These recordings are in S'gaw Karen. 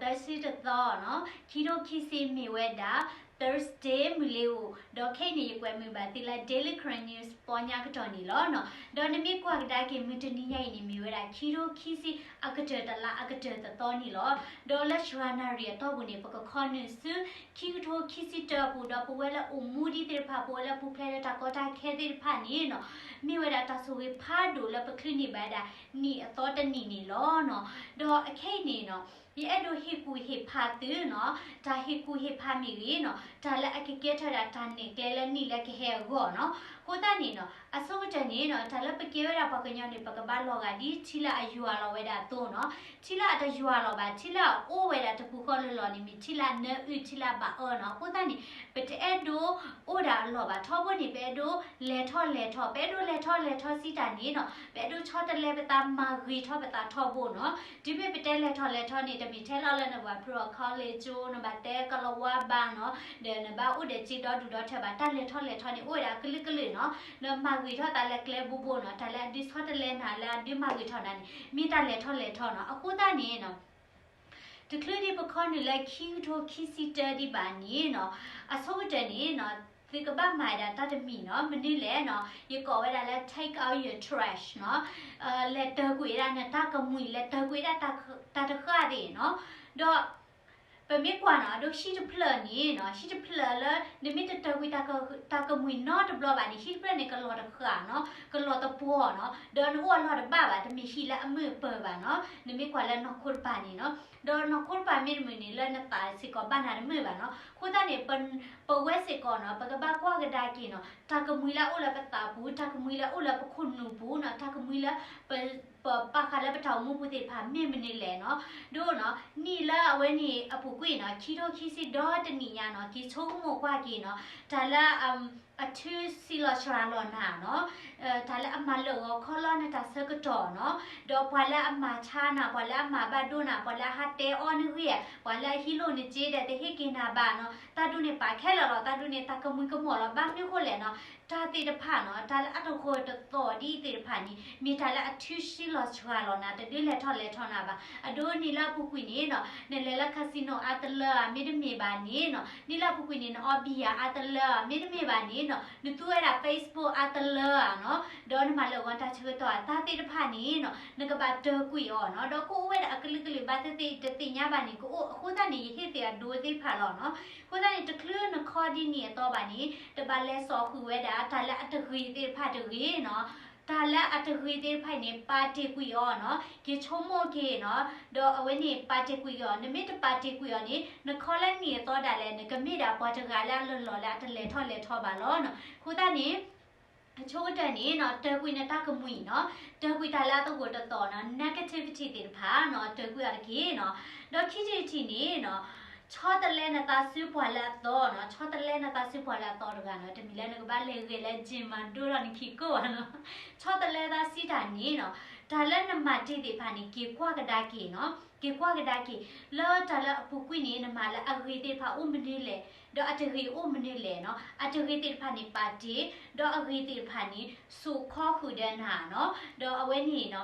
Thursday တသီနီၤ, ခံထိခံဆံမ့ၢ်ဝဲဒၣ် Thursday မုၢ်လ့ၤဧိၤ, ဒီးခဲအံၤန့ၣ် ယကွဲးမုာ်ဘၣ်သုလၢ Daily Karen News ပီညါကတီၢ်န့ၣ်လီၤနီၤ. ဒီးနမ့ၢ်ကွၢ်ကဒါက့ၤ မုၢ်တနံၤညါအံၤန့ၣ် မ့ၢ်ဝဲဒၣ် ခံထိခံဆံအကတၢၢ်တလါအကတၢၢ်တသီန့ၣ်လီၤ. ဒီးလၢ ရွှေန�ၣ်ရံၣ် အတီၢ်ပူၤန့ၣ် ပကခီနုာ်ဆူ ခံကထိခံဆံတၢအပူၤ ဒီးပဝဲလၢအိၣ်မူဒံးသ့ၣ်တဖၣ် ပဝဲလၢပူၤဖျဲးလၢတၢ်ကီတၢ်ခဲသ့ၣ်တဖၣ်န့ၣ်နီၤ, မ့ၢ်ဝဲဒၣ်တၢ်ဆိၣ်ဂ့ၤဖးဒိၣ်လၢပချုးန့ၢ်ဘၣ်ဝဲဒၣ် နံၣ်အသီတနံၣ်န့ၣ်လီၤနီၤ. ဒီးအခဲအံၤန့ၣ်နီၤ, ယအဲၣ်ဒိးဟ့ၣ်ကူၣ်ဟ့ၣ်ဖးသုနီၤ, တၢ်ဟ့ၣ်ကူၣ်ဟ့ၣ်ဖးမ့ၢ်ဂ့ၤနီၤ, တၢ်လၢအကကဲထီၣ်ဝဲဒၣ်တၢ်နဲၣ်ကျဲလၢနံၣ်လၢကဟဲအဂီၢ်နီၤ. အဃိသတးန့ၣ်နီၤ, အဆိကတၢၢ်န့ၣ်နီၤ, တၢ်လၢပကဲဝဲဒၣ်ပှၤကညီန့ၣ် ပကဘၣ်လီၤဂာ်ဒ်ထံလၢအယွၤလီၤဝဲဒၣ်အသိးနီၤ. ထံလၢအတယွၤလီၤဘၣ်, ထံလၢအအိၣ်ဝဲဒၣ်တပူၤဃီလၢ်လၢ်န့ၣ် မ့ၢ်ထံလၢအနၢအုၣ် ထံလၢအဘၣ်အၢနီၤ. အဃိသတးန့ၣ် ပတအဲၣ်ဒိးအိၣ်ဒၣ်အလီၢ်ဘၣ်, ထီဘိန့ၣ် ပအဲၣ်ဒိးလဲၤထီၣ်လဲၤထီ, ပအဲၣ်ဒိးလဲၤထီၣ်လဲၤထီစံးတၢ်န့ၣ်နီၤ, ပအဲၣ်ဒိးဆီတလဲပသး မၤဂ့ၤထီၣ်ပသးထီဘိနီၤ. တုၤမ့ၢ်ပတဲလဲၤထီၣ်လဲၤထီန့ၣ် တမ့ၢ်ထဲလီၤလၢနဘၣ်ဖုးအီၤ college နဘၣ်တဲကလီၤဝါဘၣ်နီၤ, ဒီးနဘၣ်အိၣ်ဒီးစ့ဒီဒူၣ်ဒီထၢဘၣ်, တၢ်လဲၤထီၣ်လဲၤထီန့ၣ် အိၣ်ဝဲဒၣ်အကလုာ်ကလုာ်နီၤ. နမၤဂ့ၤထီၣ်သးလၢကျဲဘိဘိနီၤ, တၢ်လၢအဒုးဆီတလဲနၤ လၢအဒုးမၤဂ့ၤထီၣ်နၤန့ၣ် မ့ၢ်တၢ်လဲၤထီၣ်လဲၤထီနီၤ. အဃိသတးန့ၣ်နီၤ, တချုးဒံးပခီနုာ်လၢခံကထိခံဆံတၢဒံးဘၣ်န့ၣ်နီၤ, အဆိကတၢၢ်န့ၣ်နီၤ, သုကဘၣ်မၤဒၣ်တၢ်တမံၤနီၤ, မနုၤလဲၣ်နီၤ, ယကိးဝဲဒၣ်လၢ take out your trash နီၤ, လဲၤတၢၤကွံာ်ဝဲဒၣ်နတၢ်ကမှံၤ, လဲၤတၢၤကွံာ်ဝဲဒၣ်တၢ်တဃၣ်သ့ၣ်နီၤ. ဒီး ပမ့ၢ်ကွၢ်နီၤ, အဒိ ဟံၣ်တဖျၢၣ်န့ၣ်နီၤ, ဟံၣ်တဖျၢၣ်လၢ နမ့ၢ်တတၢၤကွံာ်တၢ်ကမှံၤနီတဘျီဘၣ်န့ၣ် ဟံၣ်တဖျၢၣ်န့ၣ် ကလီၤတဃၣ်နီၤ, ကလီၤတပှီၤနီၤ, ဒီးနအိၣ်အလီၢ်တဘၣ်ဘၣ်, တမ့ၢ်ဟံၣ်လၢအမုာ်အပၢၤဘၣ်နီၤ. နမ့ၢ်ကွၢ်လၢနီၢ်ခိတပၤန့ၣ်နီၤ, ဒီးနီၢ်ခိတပၤမ့ၢ်တမုာ်န့ၣ် လၢနသးစ့ၢ်ကီးဘၣ်နၤတမုာ်ဘၣ်နီၤ. အဃိသတးန့ၣ် ပဝဲစ့ၢ်ကီးနီၤ, ပကဘၣ်ကွၢ်ကဒါက့ၤနီၤ, တၢ်ကမှံၤလၢအအိၣ်လၢပသးပူၤ, တၢ်ကမှံၤလၢအအိၣ်လၢပခိၣ်နူာ်ပူၤနီၤ, တၢ်ကမှံၤလၢ ပ ပဘၣ်ဃးလၢပတၢ်အိၣ်မူပူၤသ့ၣ်တဖၣ် မ့ၢ်မနုၤလဲၣ်နီၤ. ဒီးနီၤ, နံၣ်လၢအဝဲန့ၣ်အပူၤကွံာ်နီၤ, ခံထိခံဆံဒီတနံၣ်ညါနီၤ, က့ၤဆိကမိၣ်ကွၢ်က့ၤနီၤ, တၢ်လၢ အထုးစံလီၤစှၤလီၤနၤနီၤ, တၢ်လၢအမၤလၢာ်ဂီၤခီလီၤနတၢ်ဆၢကတီၢ်နီၤ, ဒီးပှၤလၢအမၤဆါနၤ, ပှၤလၢအမၤဘၣ်ဒိနၤ, ပှၤလၢအဟးတဲအီၣ်နဂ့ၢ်, ပှၤလၢအဟံးလိၢ်နစ့ဒီးတဟ့ၣ်က့ၤနၤဘၣ်နီၤ, တၢ်ဒ်န့ၣ်ပာ်ခဲလၢာ်လီၤ. တၢ်ဒ်န့ၣ် တၢ်ကမှံၤကမီၤလီၤ. ဘၣ်မနုၤဃိလဲၣ်နီၤ, တၢ်သ့ၣ်တဖၣ်နီၤ, တၢ်လၢအတဂီၤတသီၣ်ဒ်အံၤသ့ၣ်တဖၣ်န့ၣ် မ့ၢ်တၢ်လၢအထုးစံလီၤစှၤလီၤနၤ, တဒုးလဲၤထီၣ်လဲၤထီနၤဘၣ်. အဒိနံၣ်လၢအပူၤကွံာ်န့ၣ်နီၤ, နလဲၤလၢ casino အါတလၢဧါ, မ့တမ့ၢ်ဘၣ်န့ၣ်နီၤ, နံၣ်လၢအပူၤကွံာ်န့ၣ် နအီဘံယၤအါတလၢဧါ, မ့တမ့ၢ်ဘၣ်န့ၣ်နီၤ, နသူဝဲဒၣ် Facebook အါတလၢဧါနီၤ, ဒီးနမၤလၢာ်ဂီၤနတၢ်ဆၢကတီၢ်ဧါ, တၢ်သ့ၣ်တဖၣ်န့ၣ်နီၤ, နကဘၣ်တၢၤကွံာ်အီၤနီၤ. ဒီးကအိၣ်ဝဲဒၣ်အကလုာ်ကလုာ် ဘၣ်သ့ၣ်သ့ၣ်တသ့ၣ်ညါဘၣ်န့ၣ် ကအိၣ်အဃိသတးန့ၣ် ယဟ့ၣ်သ့ၣ်အဒိသ့ၣ်တဖၣ်လီၤနီၤ. အဃိသတးန့ၣ် တချုးနခီဒ်န့ၣ်အသီဘၣ်န့ၣ် တဘၣ်လဲၤစိာ်ဃုာ်ဝဲဒၣ် တၢ်လၢအတဂ့ၤသ့ၣ်တဖၣ်တဂ့ၤနီၤ. တၢ်လၢအတဂ့ၤသ့ၣ်တဖၣ်အံၤန့ၣ် ပာ်တ့ၢ်ကွံာ်အီၤနီၤ. က့ၤဆိကမိၣ်က့ၤနီၤ. ဒီးအဝဲန့ၣ် ပာ်တ့ၢ်ကွံာ်အီၤ. နမ့ၢ်တပာ်တ့ၢ်ကွံာ်အီၤန့ၣ် နခီလၢနံၣ်အသီဒၣ်လဲာ် နကမ့ၢ်ဒၣ်ပှၤတဂၤလၢအလီၢ်လီၢ်လၢအတလဲၤထီၣ်လဲၤထီဘၣ်လီၤနီၤ. အဃိသတးန့ၣ် အဆိကတၢၢ်န့ၣ်နီၤ, တၢၤကွံာ်နတၢ်ကမှံၤနီၤ, တၢၤကွံာ်တၢ်လၢအသဂၢၢ်တသီၣ်နီၤ, negativity သ့ၣ်တဖၣ်နီၤ, တၢၤကွံာ်အီၤတက့ၢ်နီၤ. ဒီးခံထံၣ်တထံၣ်န့ၣ်နီၤ, ဆီတလဲနသးဆူပှၤလၢအသီနီၤ, ဆီတလဲနသးဆူပှၤလၢအသီတဂၤနီၤ, တမ့ၢ်လၢနကဘၣ်လဲၤဂဲၤလၢ gym မၤဒိၣ်ထီၣ်နခံကိၣ်ဘၣ်နီၤ. ဆီတလဲသးဆူတၢ်န့ၣ်နီၤ, တၢ်လၢနမၤတ့ၢ်သ့ၣ်တဖၣ်န့ၣ် က့ၤကွၢ်ကဒါက့ၤနီၤ, က့ၤကွၢ်ကဒါက့ၤ, လၢတၢ်လၢအပူၤကွံာ်န့ၣ် နမၤလၢအဂ့ၤသ့ၣ်တဖၣ်အိၣ်မနုၤလဲၣ်, ဒီးအတဂ့ၤအိၣ်မနုၤလဲၣ်နီၤ. အတဂ့ၤသ့ၣ်တဖၣ်န့ၣ် ပာ်တ့ၢ်, ဒီးအဂ့ၤသ့ၣ်တဖၣ်န့ၣ် စိာ်ခီဃုာ်ဒီးနၤနီၤ. ဒီးအဝဲန့ၣ်နီၤ,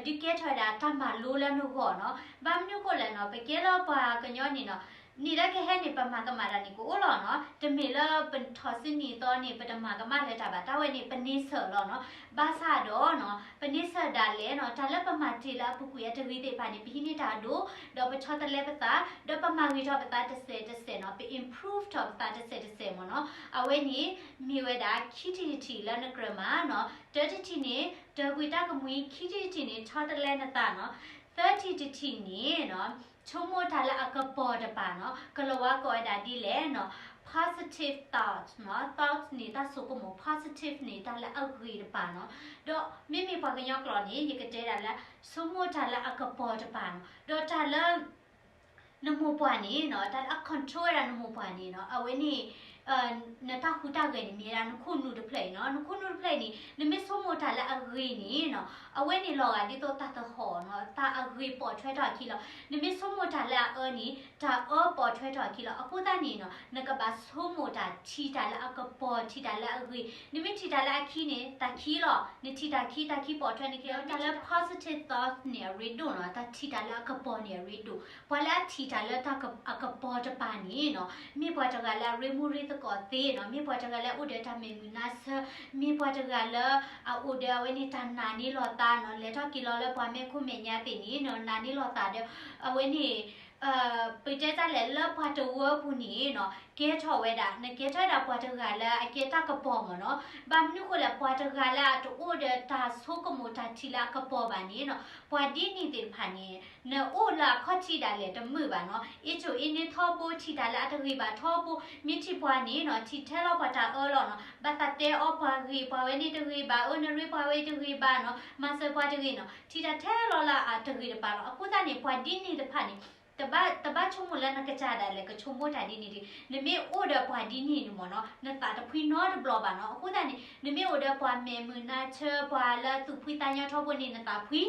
ဒုးကဲထီၣ်ဝဲဒၣ်တၢ်မၤလိလၢနဂီၢ်နီၤ. ဘၣ်မနုၤဃိလဲၣ်နီၤ, ပကဲလၢပှၤကညီန့ၣ်နီၤ, နံၣ်လၢကဟဲန့ၣ် ပမၤကမၣ်တၢ်န့ၣ်ကအိၣ်လီၤနီၤ. တမ့ၢ်လၢပထီၣ်ဆူနံၣ်အသီန့ၣ် ပတမၤကမၣ်လၢၤတၢ်ဘၣ်, တၢ်ဝဲန့ၣ် ပန့ဆၢၣ်လီၤနီၤ. ဘၣ်ဆၣ်ဒီးနီၤ, ပန့ဆၢၣ်ဒၣ်လဲာ်နီၤ, တၢ်လၢပမၤတ့ၢ်လၢအပူၤကွံာ်အတဂ့ၤသ့ၣ်တဖၣ်န့ၣ် ပဟံးန့ၢ်တၢ်အဒိ, ဒီးပဆီတလဲပသး, ဒီးပမၤဂ့ၤထီၣ်ပသးတစဲးတစဲးနီၤ, ပ improve ထီၣ်ပသးတစဲးတစဲးမ့ၢ်နီၤ. အဝဲန့ၣ် မ့ၢ်ဝဲဒၣ်ခံထံၣ်တထံၣ်လၢနကြၢးမၤနီၤ. တၢတထံၣ်န့ၣ် တၢၤကွံာ်တၢ်ကမှံၤ, ခံထံၣ်တထံၣ်န့ၣ် ဆီတလဲနသးနီၤ. သၢထံၣ်တထံၣ်န့ၣ်နီၤ, ဆိကမိၣ်တၢ်လၢအကပီၤတပၤနီၤ, ကလီၤဝါကိးဝဲဒၣ်ဒ်လဲၣ်နီၤ, positive thought နီၤ. Thought န့ၣ် တၢ်ဆိကမိၣ်, positive န့ၣ် တၢ်လၢအဂ့ၤတပၤနီၤ. ဒီးမ့မ့ၢ်ပှၤကညီကျိာ်န့ၣ် ယကတဲဒၣ်လၢ ဆိကမိၣ်တၢ်လၢအကပီၤတပၤနီၤ. ဒီးတၢ်လၢ နမိၢ်ပှၢ်န့ၣ်နီၤ, တၢ်လၢအ control ဝဲဒၣ်နမိၢ်ပှၢ်န့ၣ်နီၤ, အဝဲန့ၣ် နတၢ်ဟူးတၢ်ဂဲၤန့ၣ် မ့ၢ်ဝဲဒၣ်နခိၣ်နူာ်တဖျၢၣ်အံၤနီၤ. နခိၣ်နူာ်တဖျၢၣ်အံၤန့ၣ် နမ့ၢ်ဆိကမိၣ်တၢ်လၢအဂ့ၤန့ၣ်နီၤ, အဝဲန့ၣ်လီၤဂာ်ဒ်သိးတၢ်သဟီၣ်နီၤ, တၢ်အဂ့ၤပိာ်ထွဲထီၣ်အခံလီၤ. နမ့ၢ်ဆိကမိၣ်တၢ်လၢအအၢန့ၣ် တၢ်အၢပိာ်ထွဲထီၣ်အခံလီၤ. အဃိသတးန့ၣ်နီၤ, နကဘၣ်ဆိကမိၣ်တၢ် ထံၣ်တၢ်လၢအကပီၤ, ထံၣ်တၢ်လၢအဂ့ၤ. နမ့ၢ်ထံၣ်တၢ်လၢအခံန့ၣ် တၢ်ခံလီၤ. နထံၣ်တၢ်ခံ တၢ်ခံပိာ်ထွဲနခံလီၤ. တၢ်လၢ positive thought န့ၣ် အရ့ဒိၣ်နီၤ, တၢ်ထံၣ်တၢ်လၢအကပီၤန့ၣ် အရ့ဒိၣ်. ပှၤလၢအထံၣ်တၢ်လၢတၢ်အကပီၤတပၤန့ၣ်နီၤ, မ့ၢ်ပှၤတဂၤလၢအရ့မူရ့သကိးသ့နီၤ, မ့ၢ်ပှၤတဂၤလၢအအိၣ်ဒီးတၢ်မဲာ်မုာ်နါဆၢ, မ့ၢ်ပှၤတဂၤလၢ အအိၣ်ဒီးအဝဲန့ၣ်တၢ်နာ်န့ၢ်လီၤသးနီၤ, လဲၤထီၣ်က့ၤလီၤလၢပှၤမဲာ်ခိၣ်မဲာ်ညါသ့ၣ်န့ၣ်နီၤ, နာ်န့ၢ်လီၤသးဒီး အဝဲန့ၣ် ပတဲတၢ်လဲၣ် လၢပှၤတဝၢပူၤန့ၣ်နီၤ, ကဲထီၣ်ဝဲဒၣ် နကဲထီၣ်ဝဲဒၣ်ပှၤတဂၤလၢအကဲတၢ်ကပီၤမ့ၢ်နီၤ. ဘၣ်မနုၤဃိလဲၣ်, ပှၤတဂၤလၢအတအိၣ်ဒီးတၢ်ဆိကမိၣ်တၢ်ထံၣ်လၢအကပီၤဘၣ်န့ၣ်နီၤ, ပှၤဒ်န့ၣ်သ့ၣ်တဖၣ်န့ၣ် နအိၣ်လၢအခီၣ်ထံးဒၣ်လဲာ်တမုာ်ဘၣ်နီၤ. အ့ၣ်ကိအ့န့ၣ်ထီဘိ, ထံၣ်တၢ်လၢအတဂ့ၤဘၣ်ထီဘိ, မ့ၢ်ထံၣ်ပှၤန့ၣ်နီၤ, ထံၣ်ထဲလီၤပှၤတၢ်အၢလီၤနီၤ, ဘၣ်သးတဲအီၤပှၤဂ့ၤ, ပှၤဝဲန့ၣ်တဂ့ၤဘၣ်, အၢ နရ့ပှၤဝဲတဂ့ၤဘၣ်နီၤ, မၤစၢၤပှၤတဂ့ၤနီၤ, ထံၣ်တၢ်ထဲလီၤလၢအတဂ့ၤတပၤလီၤ. အဃိသတးန့ၣ် ပှၤဒ်န့ၣ်တဖၣ်န့ၣ် တဘၣ်ဆိကမိၣ်လၢနကစၢ်ဒၣ်လဲာ်ကဆိကမိၣ်တၢ်ဒ်န့ၣ်ဒံး. နမ့ၢ်အိၣ်ဒီးပှၤဒ်န့ၣ်န့ၣ်မ့ၢ်နီၤ, နသးတဖှံနီတဘျီဘၣ်နီၤ. အဃိသတးန့ၣ် နမ့ၢ်အိၣ်ဒီးပှၤမဲာ်မုာ်နါဆၢ, ပှၤလၢသူၣ်ဖှံသးညီထီဘိန့ၣ် နသးဖှံ.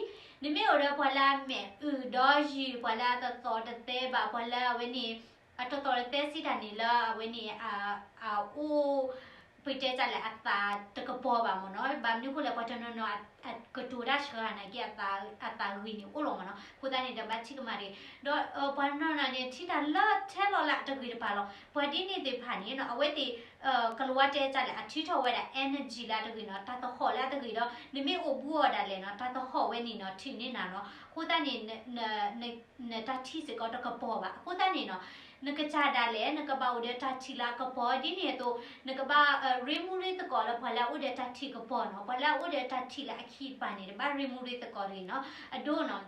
နမ့ၢ်အိၣ်ဒီးပှၤလၢအမဲာ်အုၣ်ဒီယုၢ်, ပှၤလၢအတသီၣ်တသဲဘၣ်, ပှၤလၢအဝဲန့ၣ် အတသီၣ်တသဲစံးတၢ်န့ၣ်လၢအဝဲန့ၣ် အအိၣ် ပတဲတၢ်လဲၣ် အသးတကပီၤဘၣ်မ့ၢ်နီၤ. ဘၣ်မနုၤဃိလဲၣ်, ပှၤတနီၤနီၤ ကတိၤတၢ်စှၤနာ်က့ အသးဂ့ၤန့ၣ်အိၣ်လီၤမ့ၢ်နီၤ. အဃိသတးန့ၣ် ဒီးဘၣ်ထံၣ်ကမၣ်တဂ့ၤ. ဒီးပှၤတနီၤနီၤန့ၣ် ထံၣ်တၢ်လၢထဲလီၤလၢအတဂ့ၤတပၤလီၤ. ပှၤဒ်န့ၣ်သ့ၣ်တဖၣ်န့ၣ်နီၤ, အဝဲသ့ၣ် ကလၤဝါတဲတၢ်လဲၣ် အထုးထီၣ်ဝဲဒၣ် energy လၢအတဂ့ၤနီၤ, တၢ်သဟီၣ်လၢအတဂ့ၤဒီး နမ့ၢ်အိၣ်ဘူးအီၤဒၣ်လဲာ်နီၤ, တၢ်သဟီၣ်ဝဲန့ၣ်နီၤ ထုးန့ၢ်နၤနီၤ. အဃိသတးန့ၣ် နတၢ်ထံၣ်စ့ၢ်ကီးတကပီၤဘၣ်. အဃိသတးန့ၣ်နီၤ, နကစၢ်ဒၣ်လဲာ် နကဘၣ်အိၣ်ဒီးတၢ်ထံၣ်လၢအကပီၤ, ဒ်န့ၣ်အသိး နကဘၣ်ရ့မူရ့သကိးလၢပှၤလၢအအိၣ်ဒီးတၢ်ထံၣ်ကပီၤနီၤ. ပှၤလၢအအိၣ်ဒီးတၢ်ထံၣ်လၢအခံတပၤန့ၣ် တဘၣ်ရ့မူရ့သကိးတဂ့ၤနီၤ. အဒိနီၤ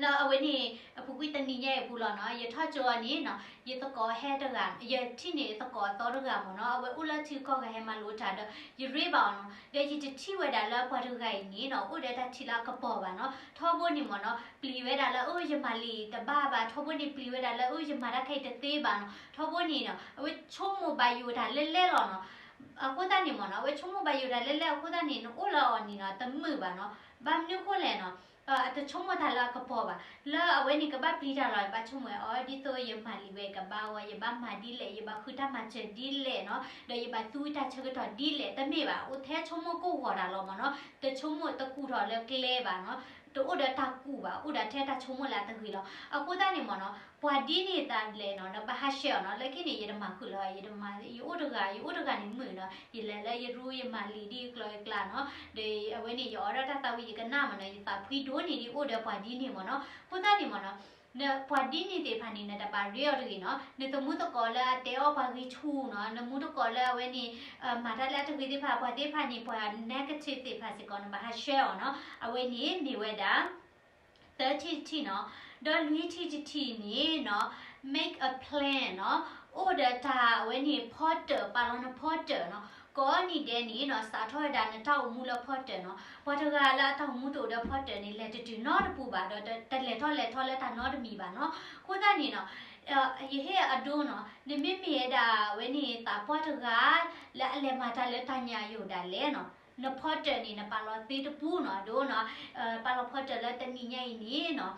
လၢအဝဲန့ၣ် အပူၤကွံာ်တနံၤညါအံၤအပူၤလီၤနီၤ, ယထီၣ်ကၠိအီၤန့ၣ်နီၤ, ယသကိးဟဲတဂၤ, ယထံၣ်န့ၢ်ယသကိးအသီတဂၤမ့ၢ်နီၤ, အဝဲအိၣ်လၢထံဂုၤကီၢ်ဂၤဟဲမၤလိတၢ်ဒီး ယရ့ဘၣ်အီၤနီၤ, ဒီးယတထံၣ်ဝဲဒၣ်လၢပှၤတဂၤအံၤန့ၣ်နီၤ အိၣ်ဒီးတၢ်ထံၣ်လၢအကပီၤဘၣ်နီၤ. ထီဘိန့ၣ်မ့ၢ်နီၤ ပျံၤဝဲဒၣ်လၢ အၢ ယမၤလံာ်တဘၣ်ဘၣ်, ထီဘိန့ၣ်ပျံၤဝဲဒၣ်လၢ အၢ ယမၤတၢ်ခဲအံၤတသ့ဘၣ်နီၤ, ထီဘိန့ၣ်နီၤ အဝဲဆိကမိၣ်ဘၣ်ယိၣ်တၢ်လဲၢ်လဲၢ်လီၤနီၤ. အဃိသတးန့ၣ်မ့ၢ်နီၤ အဝဲဆိကမိၣ်ဘၣ်ယိၣ်တၢ်လဲၢ်လဲၢ်အဃိသတးန့ၣ် နအိၣ်လၢအီၤန့ၣ်နီၤ တမုာ်ဘၣ်နီၤ. ဘၣ်မနုၤအဃိလဲၣ်နီၤ အတဆိကမိၣ်တၢ်လၢအကပီၤဘၣ်, လၢအဝဲန့ၣ်ကဘၣ်ပျံၤတၢ်လီၤ ယဘၣ်ဆိကမိၣ်ဝဲအီၤ ဒ်သိးယမၤလံာ်ဝဲကဘၣ်ဝဲ, ယဘၣ်မၤဒ်လဲၣ်, ယဘၣ်ဃုတၢ်မၤစၢၤဒ်လဲၣ်နီၤ, ဒီးယဘၣ်သူတၢ်ဆၢကတီၢ်ဒ်လဲၣ်, တမ့ၢ်ဘၣ်, အိၣ်ထဲဆိကမိၣ်ကိၢ်ဂီၤတၢ်လီၤမ့ၢ်နီၤ, တဆိကမိၣ်တကူၣ်ထီၣ်လၢကျဲဘၣ်နီၤ, တအိၣ်ဒီးတၢ်ကူၣ်ဘၣ်, အိၣ်ဒီးထဲတၢ်ဆိကမိၣ်လၢအတဂ့ၤလီၤ. အဃိသတးန့ၣ်မ့ၢ်နီၤ ပှၤဒ်န့ၣ်သးလဲၣ်နီၤ နဘၣ်ဟးဆှဲးအီၤနီၤ, လၢခံန့ၣ် ယတမၤဃုာ်လၢၤ, ယတမၤ, ယအိၣ်တဂၤ, ယအိၣ်တဂၤန့ၣ်မုာ်နီၤ, ယလဲၤလၢယရူ ယမၤလံာ်ဒ်ကျီယကျါနီၤ, ဒီးအဝဲန့ၣ် ယအီၣ်ဒၣ်တၢ်သးဝံၣ်ယကနၣ်မ့ၢ်နီၤ, ယသးဖှံဒိၣ်န့ၢ်ဒ်အိၣ်ဒီးပှၤဒ်န့ၣ်မ့ၢ်နီၤ. အဃိသတးန့ၣ်မ့ၢ်နီၤ ပှၤဒ်န့ၣ်သ့ၣ်တဖၣ်န့ၣ် နတဘၣ်ရ့အီၤတဂ့ၤနီၤ, နသမူသကိးလၢအတဲအီၣ်ပှၤဂံၢ်ဆူၣ်နီၤ, နမူသကိးလၢအဝဲန့ၣ် မၤတၢ်လၢအတဂ့ၤသ့ၣ်တဖၣ်, ပှၤသ့ၣ်တဖၣ်န့ၣ် ပှၤ negative သ့ၣ်တဖၣ်စ့ၢ်ကီး နဘၣ်ဟးဆှဲးအီၤနီၤ, အဝဲန့ၣ်မ့ၢ်ဝဲဒၣ် သၢထံၣ်တထံၣ်နီၤ, ဒီးလွံၢ်ထံၣ်တထံၣ်န့ၣ်နီၤ make a plan နီၤ, အိၣ်ဒီးတၢ်အဝဲန့ၣ် ဖီတၢၣ်, ပာ်လီၤနဖီတၢၣ်နီၤ, ကိးနံၤဒဲးန့ၣ်နီၤ စးထီၣ်ဝဲဒၣ်နတၢ်အိၣ်မူလၢဖီတၢၣ်နီၤ, ပှၤတဂၤလၢအတၢ်အိၣ်မူတအိၣ်ဒီးဖီတၢၣ်န့ၣ် လဲၤတတုၤနီတပူၤဘၣ်ဒီး တလဲၤထီၣ်လဲၤထီလၢတၢ်နီတမံၤဘၣ်နီၤ. အဃိသတးန့ၣ်နီၤ ယဟ့ၣ်အဒိနီၤ, နမ့မ့ၢ်ဝဲဒၣ်အဝဲန့ၣ် သးပှၢ်တဂၤ လၢအလဲၤမၤတၢ်လၢတၢ်ညၣ်ယိာ်ဒၣ်လဲာ်နီၤ, နဖီတၢၣ်န့ၣ် နပာ်လီၤသ့တပူၤနီၤ, အဒိနီၤ, ပာ်လီၤဖီတၢၣ်လၢတနံၤညါအံၤန့ၣ်နီၤ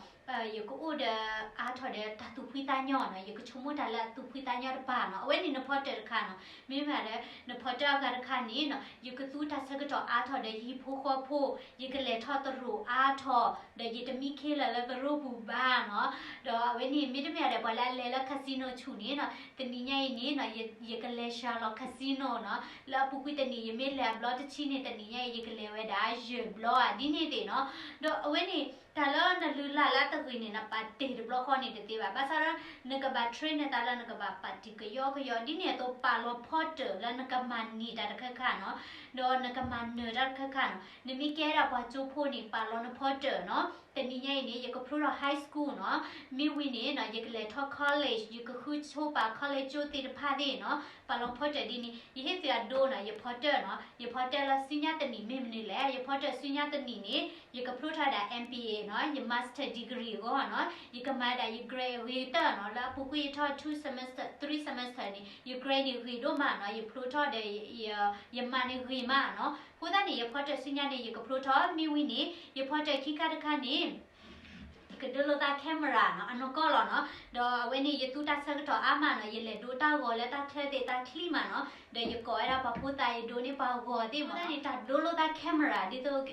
ယကအိၣ်ဒီးအါထီၣ်ဒီးတၢ်သူၣ်ဖှံသးညီနီၤ, ယကဆိကမိၣ်တၢ်လၢအသူၣ်ဖှံသးညီတပၤနီၤ, အဝဲန့ၣ်နဖီတၢၣ်တခါနီၤ. မ့မ့ၢ်ဒီး နဖီတၢၣ်အဂၤတခါန့ၣ်နီၤ ယကသူတၢ်ဆၢကတီၢ်အါထီၣ်ဒီးယဟံၣ်ဖိဃီဖိ, ယကလဲၤထီၣ်သရိာ်အါထီၣ်, ဒီးယတမံခ့လၢာ်လၢသရိာ်ပူၤဘၣ်နီၤ. ဒီးအဝဲန့ၣ် မ့တမ့ၢ်ဒီး ပှၤလၢအလဲၤလၢ casino ဆူၣ်န့ၣ်နီၤ, တနံၤညါအံၤန့ၣ်နီၤ ယကလဲၤစှၤလီၤ casino နီၤ, လၢအပူၤကွံာ်တနံၤ ယမ့ၢ်လဲၤအဘျီတဆံန့ၣ် တနံၤညါအံၤ ယကလဲၤဝဲဒၣ်ယဲၢ်ဘျီဧါ, ဒ်န့ၣ်သ့ၣ်နီၤ. ဒီးအဝဲန့ၣ် တၢ်လၢနလုၢ်လၢ်လၢအတဂ့ၤန့ၣ် နပာ်တ့ၢ်တဘျီဃီန့ၣ်တသ့ဘၣ်. ဘၣ်ဆၣ်ဒီး နကဘၣ် train နသးလၢနကဘၣ်ပာ်တံၢ်ကယီကယီ ဒ်န့ၣ်အသိး ပာ်လီၤဖီတၢၣ်လၢနကမၤန့ၢ်တၢ်တခါခါနီၤ, ဒီးနကမၤနၢၤတၢ်တခါခါနီၤ. နမ့ၢ်ကဲဒၣ်ပှၤကၠိဖိန့ၣ် ပာ်လီၤနဖီတၢၣ်နီၤ. တနံၤညါအံၤန့ၣ် ယကဖျိထီၣ် high school နီၤ, မ့ၢ်ဝံၤန့ၣ်နီၤ ယကလဲၤထီၣ် college, ယကဃုဆိပာ် college ကၠိသ့ၣ်တဖၣ်သ့ၣ်နီၤ, ပာ်လီၤဖီတၢၣ်ဒ်န့ၣ် ယဟ့ၣ်သုအဒိနီၤ, ယဖီတၢၣ်နီၤ, ယဖီတၢၣ်လၢဆူညါတနံၤမ့ၢ်မနုၤလဲၣ်, ယဖီတၢၣ်ဆူညါတနံၤန့ၣ် ယကဖျိထီၣ်ဝဲဒၣ် M B A နီၤ, ယ master degree အဂီၢ်နီၤ, ယကမၤဝဲဒၣ်ယ grade အဂ့ၤကတၢၢ်နီၤ, လၢအပူၤကွံာ်ယထီၣ် two semester, three semester န့ၣ် ယ grade န့ၣ်ဂ့ၤဒိၣ်မးနီၤ, ယဖျိထီၣ်ဒီး ယမၤန့ၣ်ဂ့ၤမးနီၤ, အဃိသတးန့ၣ် ယဖီတၢၣ်ဆူညါန့ၣ် ယကဖျိထီၣ်, မ့ၢ်ဝံၤန့ၣ် ယဖီတၢၣ်ခံခါတခါန့ၣ် ယကဒိလိာ်သး camera နီၤ, အနီၢ်ကီၢ်လီၤနီၤ, ဒီးအဝဲန့ၣ် ယသူတၢ်ဆၢကတီၢ်အါမးနီၤ, ယလဲၤဒိတၢ်ဂီၤလၢတၢ်ချၢသ့ၣ်တၢ်ချံမးနီၤ, ဒီးယကိးဝဲဒၣ်ပှၤဖိသၣ် ယဒိန့ၢ်ပှၤဂီၤသ့ၣ်မးနီၤ, တၢ်ဒိလိာ်သး camera ဒ်သိး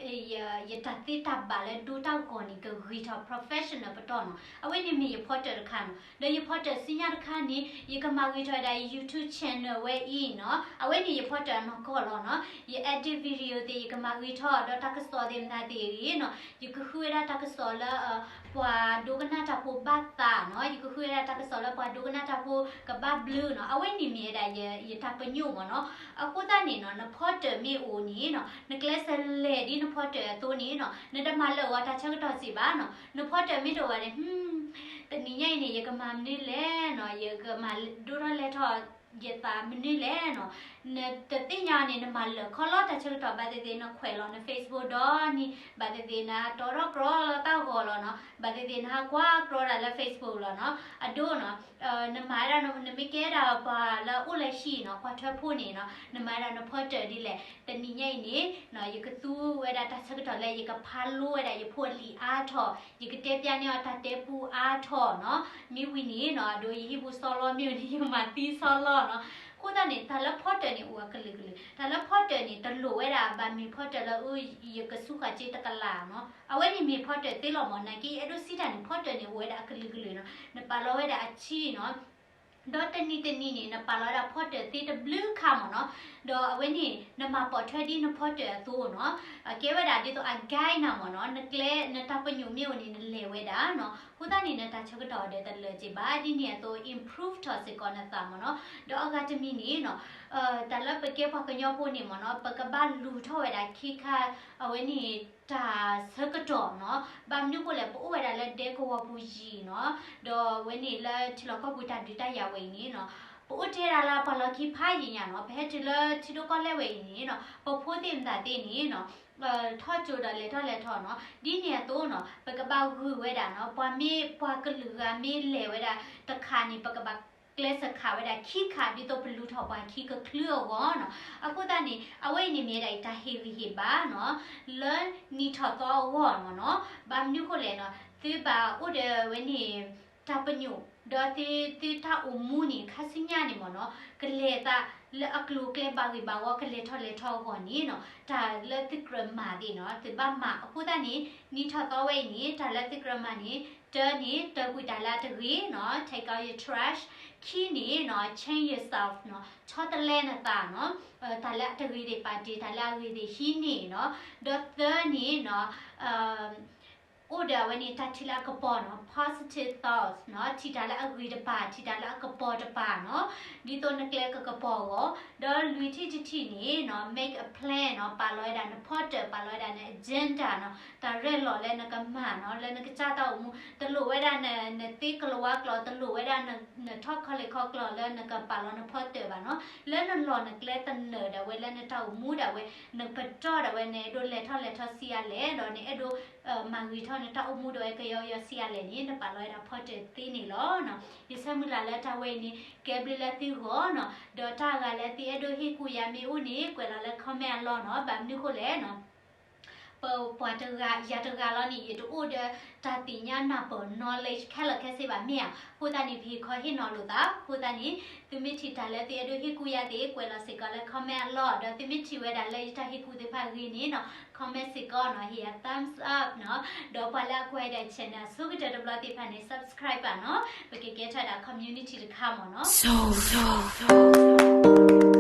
ယတၢ်သ့တၢ်ဘၣ်လၢဒိတၢ်ဂီၤန့ၣ် ကဂ့ၤထီၣ် professional ပတီၢ်နီၤ, အဝဲန့ၣ်မ့ၢ်ယဖီတၢၣ်တခါနီၤ, ဒီးယဖီတၢၣ်ဆူညါတခါန့ၣ် ယကမၤဂ့ၤထီၣ်ဝဲဒၣ်ယ YouTube channel ဝဲအံၤနီၤ, အဝဲန့ၣ်ယဖီတၢၣ်အနီၢ်ကီၢ်လီၤနီၤ, ယ edit video သ့ၣ် ယကမၤဂ့ၤထီၣ် ဒီးတၢ်ကစီၣ်သ့ၣ်မတၤသ့ၣ်ဂ့ၤနီၤ, ယကဃုဝဲဒၣ်တၢ်ကစီၣ်လၢ ပှၤဒိကနၣ်တၢ်ဖိဘၣ်သးနီၤ, ယကဃုဝဲဒၣ်တၢ်ကစီၣ်လၢပှၤဒိကနၣ်တၢ်ဖိကဘၣ်ဘျုးနီၤ, အဝဲန့ၣ်မ့ၢ်ဝဲဒၣ်ယတၢ်ပညိၣ်မးနီၤ, အဃိသတးန့ၣ်နီၤ နဖီတၢၣ်မ့ၢ်အိၣ်န့ၣ်နီၤ, နကျဲးစၢးလဲၤဒ်နဖီတၢၣ်အသိးန့ၣ်နီၤ, နတမၤလၢာ်ဂီၤတၢ်ဆၢကတီၢ်စံးဘၣ်နီၤ, နဖီတၢၣ်မ့ၢ်တအိၣ်ဘၣ်န့ၣ် တနံၤညါအံၤန့ၣ် ယကမၤမနုၤလဲၣ်နီၤ, ယကမၤဒိထီၣ်လဲၤထီၣ် ယသးမနုၤလဲၣ်နီၤ, နတသ့ၣ်ညါန့ၣ် နမၤလၢာ်ခီလီၤတၢ်ဆၢကတီၢ် ဘၣ်သ့ၣ်သ့ၣ် နခွဲးလီၤန Facebook ဒီနံၤ, ဘၣ်သ့ၣ်သ့ၣ်နတီထီၣ်ကြီလီၤတၢ်ဂီၤလီၤနီၤ, ဘၣ်သ့ၣ်သ့ၣ်နဟးကွၢ်ကြီတၢ်လၢ Facebook လီၤနီၤ, အဒိနီၤ, နမၤဝဲဒၣ် နမ့ၢ်ကဲဒၣ်ပှၤလၢအိၣ်လၢဟံၣ်နီၤ, ကွၢ်ထွဲဖိန့ၣ်နီၤ, နမၤဝဲဒၣ်နဖီတၢၣ်ဒ်လဲၣ်, တနံၤညါအံၤန့ၣ် ယကသူဝဲဒၣ်တၢ်ဆၢကတီၢ်လၢယကဖးလိဝဲဒၣ်ယဖိအလံာ်အါထီၣ်, ယကတဲပျးန့ၢ်အီၤတၢ်တဲပူအါထီၣ်နီၤ, မ့ၢ်ဝံၤန့ၣ်နီၤ အဒိယဟံၣ်ဖိဆီလီၤမ့ၢ်ဝံၤန့ၣ် ယမၤသံဆီလီၤနီၤ, အဃိသတးန့ၣ် တၢ်လၢဖီတၢၣ်န့ၣ်အိၣ်အကလုာ်ကလုာ်, တၢ်လၢဖီတၢၣ်န့ၣ် တလိၣ်ဝဲဒၣ်ဘၣ်မ့ၢ်ဖီတၢၣ်လၢအ ယကဆူဃာ်စ့တကလးနီၤ, အဝဲန့ၣ်မ့ၢ်ဖီတၢၣ်သ့လီၤမး, နာ်က့အဲၣ်ဒိးစံးတၢ်န့ၣ် ဖီတၢၣ်န့ၣ်အိၣ်ဝဲဒၣ်အကလုာ်ကလုာ်နီၤ, နပာ်လီၤဝဲဒၣ်အဆံနီၤ ဒီးတနံၤတနံၤန့ၣ် နပာ်လီၤဝဲဒၣ်ဖီတၢၣ်သ့တဘျုးခါမးနီၤ, ဒီးအဝဲန့ၣ် နမၤပိာ်ထွဲဒ်နဖီတၢၣ်အသိးနီၤ, ကဲဝဲဒၣ်ဒ်သိးအ guide နၤမးနီၤ, နကျဲ နတၢ်ပညိၣ်မ့ၢ်အိၣ်န့ၣ် နလဲၤဝဲဒၣ်နီၤ, အဃိသတးန့ၣ် နတၢ်ဆၢကတီၢ်ဒီးတလၢာ်က့ၤဘၣ်, ဒ်န့ၣ်အသိး improve ထီၣ်စ့ၢ်ကီးနသးမးနီၤ, ဒီးအဂၤတမံၤန့ၣ်နီၤ တၢ်လၢပကဲပှၤကညီဖိန့ၣ်မးနီၤ ပကဘၣ်လူၤထီၣ်ဝဲဒၣ်ခံခါ အဝဲန့ၣ် တၢ်ဆၢကတီၢ်နီၤ, ဘၣ်မနုၤဃိလဲၣ် ပအိၣ်ဝဲဒၣ်လၢဒဲကဝီၤပူၤယံာ်နီၤ, ဒီးအဝဲန့ၣ်လၢထံလီၢ်ကီၢ်ပူၤတၢ်ဒုးတၢ်ယၤဝဲအံၤန့ၣ်နီၤ, ပအိၣ်ထဲဒၣ်လၢပှၤလီၢ်ခံဖးယံာ်ညါနီၤ, ပဟဲတုၤလၢထံဒိၣ်ကီၢ်လဲၢ်ဝဲအံၤန့ၣ်နီၤ, ပဖိသ့ၣ်မသးသ့ၣ်န့ၣ်နီၤ ထီၣ်ကၠိဒီးလဲၤထီၣ်လဲၤထီၣ်နီၤ, ဒ်န့ၣ်အသိးနီၤ ပကဘၣ်ဂုာ်ဝဲဒၣ်နီၤ, ပှၤမ့ၢ်ပှၤကလုာ်ဂၤမ့ၢ်လဲၤဝဲဒၣ်တခါန့ၣ် ပကဘၣ်ကျဲးစၢးခးဝဲဒၣ်ခံခါ ဒ်သိးပလူၤထီၣ်ပှၤခံကချုအဂီၢ်နီၤ, အဃိသတးန့ၣ် အဝဲအံၤန့ၣ်မ့ၢ်ဝဲဒၣ်အံၤတၢ်ဟ့ၣ်ဂံၢ်ဟ့ၣ်ဘါနီၤ, လၢနံၣ်ထီၣ်သီအဂီၢ်မးနီၤ, ဘၣ်မနုၤဃိလဲၣ်နီၤ, သုဘၣ်အိၣ်ဒီးဝဲန့ၣ် တၢ်ပညိၣ် ဒီးသု သုတၢ်အိၣ်မူန့ၣ် ခါဆူညါန့ၣ်မးနီၤ ကလဲၤသးလၢအကျိၤအကျဲဘၣ်ဂ့ၤဘၣ်ဝီ ကလဲၤထီၣ်လဲၤထီအဂီၢ်န့ၣ်နီၤ တၢ်လၢသုကြၢးမၤသ့ၣ်နီၤ သုဘၣ်မၤအဃိသတးန့ၣ် နံၣ်ထီၣ်သီဝဲအံၤန့ၣ် တၢ်လၢသုကြၢးမၤန့ၣ် တၢန့ၣ် တၢကွံာ်တၢ်လၢအတဂ့ၤနီၤ take out your trash, ခံန့ၣ်နီၤ change yourself နီၤ ဆီတလဲနသးနီၤ တၢ်လၢအတဂ့ၤသ့ၣ်ပာ်တ့ၢ် တၢ်လၢအဂ့ၤသ့ၣ်ဟံးန့ၢ်နီၤ ဒီးသၢန့ၣ်နီၤ အိၣ်ဒီးအဝဲန့ၣ် တၢ်ထံၣ်လၢအကပီၤနီၤ positive thoughts နီၤ ထံၣ်တၢ်လၢအဂ့ၤတပၤ ထံၣ်တၢ်လၢအကပီၤတပၤနီၤ ဒ်သိးနကျဲကကပီၤအဂီၢ် ဒီးလွံၢ်ထံၣ်တထံၣ်န့ၣ်နီၤ make a plan နီၤ ပာ်လီၤဝဲဒၣ်နဖီတၢၣ် ပာ်လီၤဝဲဒၣ်န agenda နီၤ တၢ်ရဲၣ်လီၤလၢနကမၤနီၤ လၢနကစၢ်တၢ်အိၣ်မူ တလိၣ်ဝဲဒၣ်န နသ့ကလၤဝါကျိာ် တလိၣ်ဝဲဒၣ်န နထီၣ်ခီလ့ၣ်ခီကျိာ်လၢနကပာ်လီၤနဖီတၢၣ်ဘၣ်နီၤ လၢနလီၢ်နကျဲသနၢၣ်ဒၣ်ဝဲ လၢနတၢ်အိၣ်မူဒၣ်ဝဲ နပတီၢ်ဒၣ်ဝဲ နအဲၣ်ဒိးလဲၤထီၣ်လဲၤထီဆံးအါလဲၣ် ဒီးနအဲၣ်ဒိး မၤဂ့ၤထီၣ်နတၢ်အိၣ်မူဒၣ်ဝဲကယီကယီဆံးအါလဲၣ်န့ၣ် နပာ်လီၤဝဲဒၣ်ဖီတၢၣ်သ့န့ၣ်လီၤ. ယဆၢမုၢ်လၢ်လၢတၢ်ဝဲအံၤန့ၣ် ကဲဘျုးလၢသုဂီၢ်နီၤ ဒီးတၢ်ဂၤလၢသုအဲၣ်ဒိးဟ့ၣ်ကူၣ်ယၤမ့ၢ်အိၣ်န့ၣ် ကွဲးလီၤလၢ comment အလီၢ်နီၤ ဘၣ်မနုၤဃိလဲၣ်နီၤ ပပှၤတဂၤ ယၤတဂၤလီၤန့ၣ် ယတအိၣ်ဒီးတၢ်သ့ၣ်ညါနၢ်ပၢၢ် knowledge ခဲလၢာ်ခဲဆ့ဘၣ်မ့ၢ်ဧါ အဃိသတးန့ၣ် ပဟ့ၣ်ခီဟ့ၣ်နီၤလိာ်သး အဃိသတးန့ၣ် သုမ့ၢ်ထံၣ်တၢ်လၢသုအဲၣ်ဒိးဟ့ၣ်ကူၣ်ယၤသ့ၣ် ကွဲးလီၤစ့ၢ်ကီးလၢ comment အလီၢ် ဒီးသုမ့ၢ်ထံၣ်ဝဲဒၣ်လၢယတၢ်ဟ့ၣ်ကူၣ်သ့ၣ်တဖၣ်ဂ့ၤန့ၣ်နီၤ comment စ့ၢ်ကီးနီၤ ဟ့ၣ်ယၤ thumbs up နီၤ ဒီးပှၤလၢအကွၢ်ယဒၣ် channel အဆိကတၢၢ်တဘျီသ့ၣ်တဖၣ်န့ၣ် subscribe ဘၣ်နီၤ ပကကဲထီၣ်ဒၣ် community တခါမးနီၤ